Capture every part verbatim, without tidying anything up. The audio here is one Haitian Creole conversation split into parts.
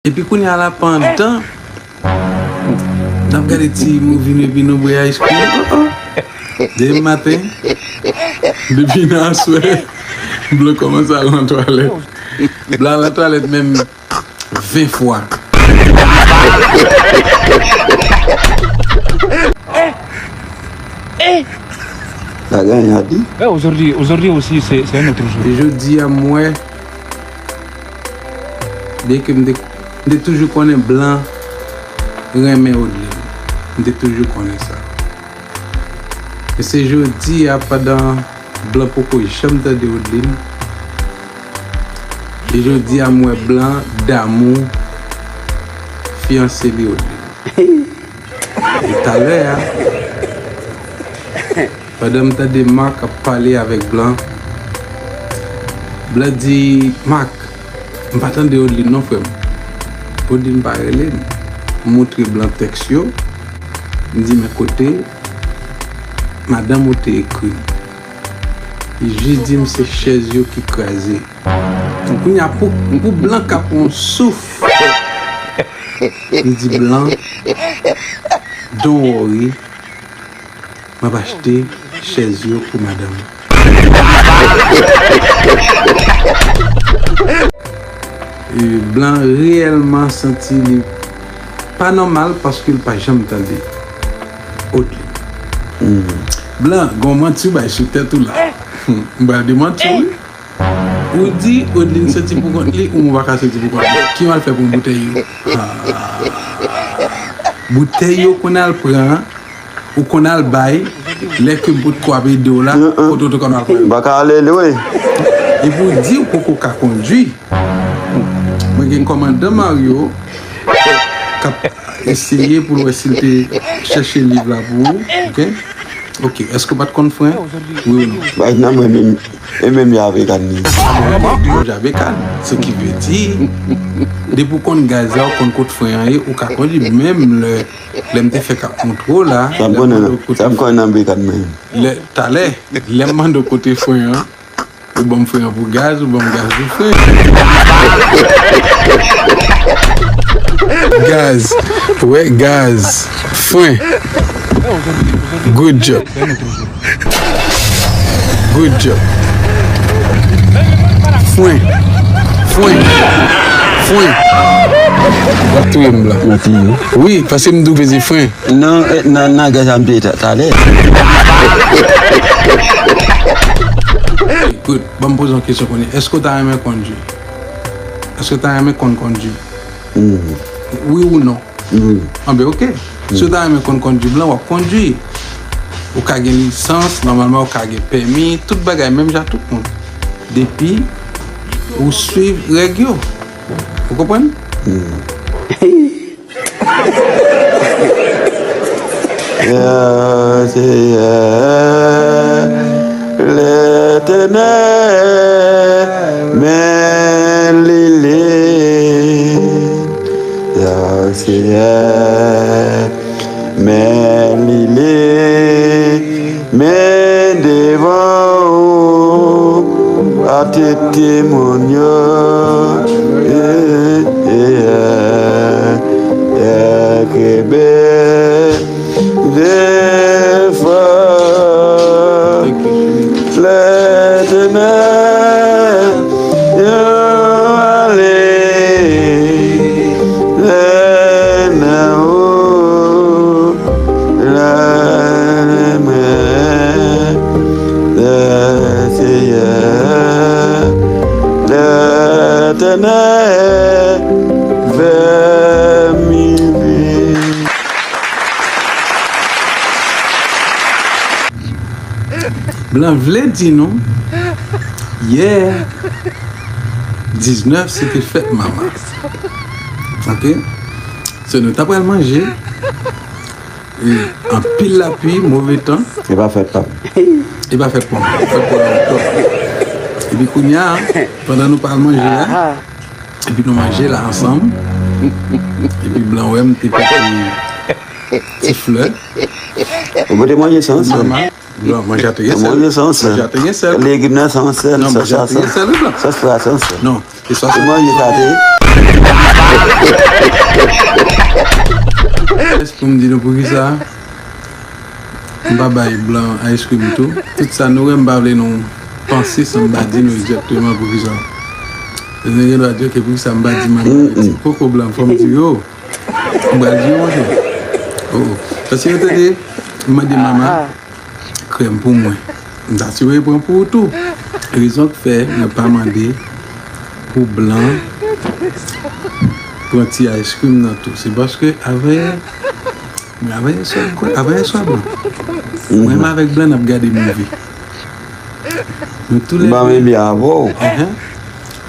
Epi kounye a la, pandan n ap gade ti movie nou epi nou bwè ice cream, oh, oh. Demen maten, depi nan aswè, Blan kòmanse al nan twalèt. Blan al nan twalèt menm ven fwa. Bagay an di. Eh, aujourd'hui, aujourd'hui aussi, c'est c'est un autre jour. Jodi a m wè, byenke m te, m te toujou konnen Blan renmen Odlin. M te toujou konnen sa. Men se jodi a, pandan Blan poko janm tande Odlin, e jodi a m wè Blan damou fiyanse li Odlin. E talè a, pandan m tande Marc ap pale avèk Blan, Blan di, Marc, m pa tande Odlin non, frè m. Odlin pa rele m. M montre Blan tèks yo. M di, men kote madanm ou te ekri m? Li jis di m se chèz yo ki kraze. Kounye a pou, pou Blan ka pran yon souf. M di, Blan, don't worry, m ap achte chèz yo pou madanm ou. E Blan reyèlman santi li pa nòmal paske l pa janm tande Odlin. Blan, gon manti w bay sou tèt ou la. M pral demanti w, wi. Ou di Odlin soti pou kont li, ou m pa ka soti pou kont li. Ki m al fè pou boutèy yo? Ah. Boutèy yo konn al pran, ou konn al bay, lè ke m potko ap ede w la, kote w te konn al pran yo? M pa ka ale lwen. Epi w di w poko ka kondwi. Mwen gen kòmandan Mario k ap eseye pou l wè si l te chèche liv la pou ou, oke? Oke, èske w pa t konn fren? Wi ou non? Bay nan mwen menm, e menm Javekan li. Alò, nèg yo Javekan. Se ki vle di, depi w konn gaz la, ou konn kot fren an ye, ou ka kondwi. Menm lè, lè m te fèk ap montre w la, lè m mande w kote, sa m konn nan Javekan menm. Lè, talè, lè m mande w kote fren an, ou ban m fren an pou gaz, ou ban m gaz pou fren. Gaz, wè, gaz, fren. Good job. Good job. Fren. Fren. Fren. W ap touye m, Blan. Wi, paske m di w peze fren. Non, eh, nan, nan gaz a m te ta- talè. Good. Ban m poze yon kesyon kounye a. Èske w ta renmen kondwi? Èske w ta renmen konn kondwi? Wi ou non? Anben, oke. Si w ta renmen konn kondwi, Blan, w ap kondwi. Ou ka gen lisans, nòmalman ou ka gen pèmi, tout bagay, menm jan ak tout moun. Depi ou swiv règ yo. Ou konprann? Ya Seyè, Letènèl, men li li. Ya Seyè, men li li. Men devan ou, a tete moun yo, eh, eh, eh, eh, kenbe fò. Letènèl, yo ale, lè nan ou. Lè men, lè Seyè, Letènèl fè m viv. Blan vle di nou, yè diznèf, se te fèt Mama. Oke? So, nou ta pral manje. E, anpil lapli, move tan. E pa fèt pa m. E pa fèt pa m. Fèt pa m. Epi kounye a, pandan nou pral manje a, epi nou manje la ansanm, epi Blan wè m te pote ti flè. Ou pote manje san sèl. Nòmal. Non, manje a te gen sèl. Manje san sèl. Manje a te gen sèl. Legim nan san sèl. Non, manje a te gen sèl, Blan. Sòs fwa san sèl. Non, se sòs. Se manje sa te ye. M di nou poukisa m pa bay blan ice cream tou. Tout sa nou wè, m pa vle nou panse san m pa di nou egzakteman poukisa. Nèg gen dwa di, "Ok, poukisa m pa di manman ti koko blan?" Fò m di yo. M pral di yo, monchè. Oh, oh. Paske yo tande, m mande manman krèm pou mwen. M ta sipoze pran pou ou tou. Rezon k fè mwen pa mande pou blan pran ti ice cream nan tou, se paske avè mwen, avè yèswa, avè yèswa blan. Mwen menm avèk blan n ap gade movie. Nou tou lè de. Enhen.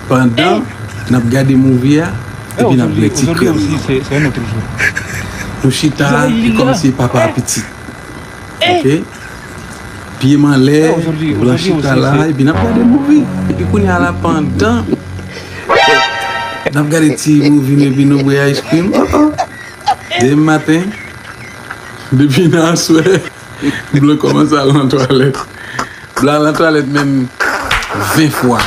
Pandan n ap gade movie a, epi n ap bwè ti krèm nan. Nou chita, e kòmsi papa a pitit. Ok? Pye m anlè, blan chita la, epi n ap gade movie. Epi kounye a la, pandan n ap gade ti movie nou, epi nou bwè ice cream. Oh, oh. Demen maten, depi nan aswè, blan kòmanse al nan twalèt. Blan al nan twalèt menm ven fwa.